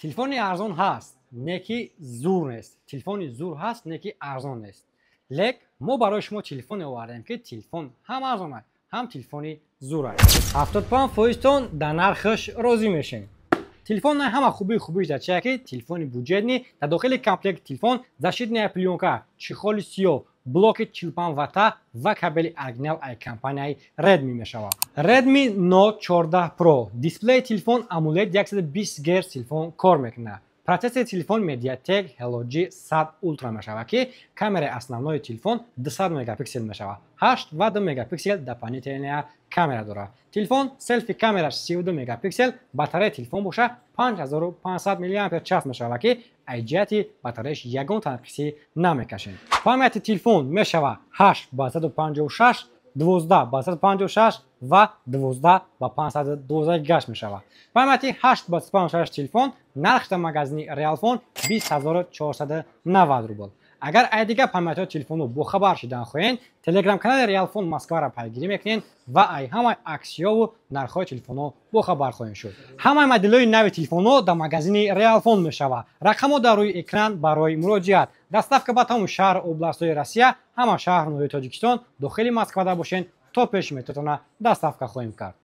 Телефони арзон ҳаст, не ки зур нест. Телефони зур ҳаст, не ки арзон нест. Лек мо барои шумо телефоне овардем, ки телефон ҳам арзон аст, ҳам телефони зур аст. 75 фоизтон дар нархаш розӣ мешем. Телефон на ҳама хубии хубиш дар чия, ки телефони бюджетный. Дар дохили комплект телефон защитная плёнка, чехоли сиёҳ, блоки 45 вата ва кабели оригинал ай компанияи Redmi мешавад. Redmi Note 14 Pro. Дисплеи телефон AMOLED, 120 Гц телефон кор мекунад. Процессори телефон MediaTek Helio G100 Ultra мешавад, ки камераи основной телефон 200 мегапиксел мешавад, 8 ва 2 мегапиксел дополнительная камера дорад. Телефон селфи камераш 32 мегапиксел. Батареяи телефон боша 5500 мАч мешавад, ки ай ҷиҳати батареяш ягон танқисӣ намекашем. Памяти телефон мешавад 8 ба 156, 12 ба 156 ва 12 ба 512 гигаш мешавад. Памяти 8 ба 156 телефон нархш дар магазини Реалфон 20 490 рубл. Агар ай дигар памятҳои телефонро бохабар шидан хоҳед, телеграм-канали Реалфон Москваро пайгирӣ мекунед ва ай ҳамаи аксиёву нархҳои телефонҳо бохабар хоҳед шуд. Ҳамаи моделҳои нави телефонҳо дар магазини Реалфон мешавад. Рақамҳо дар рӯи экран барои муроҷиат. Доставка ба тамоми шаҳр, областҳои Россия, ҳама шаҳр, ноҳияи Тоҷикистон, дохили Москвада бошед, то пеши метротона доставка хоҳем кард.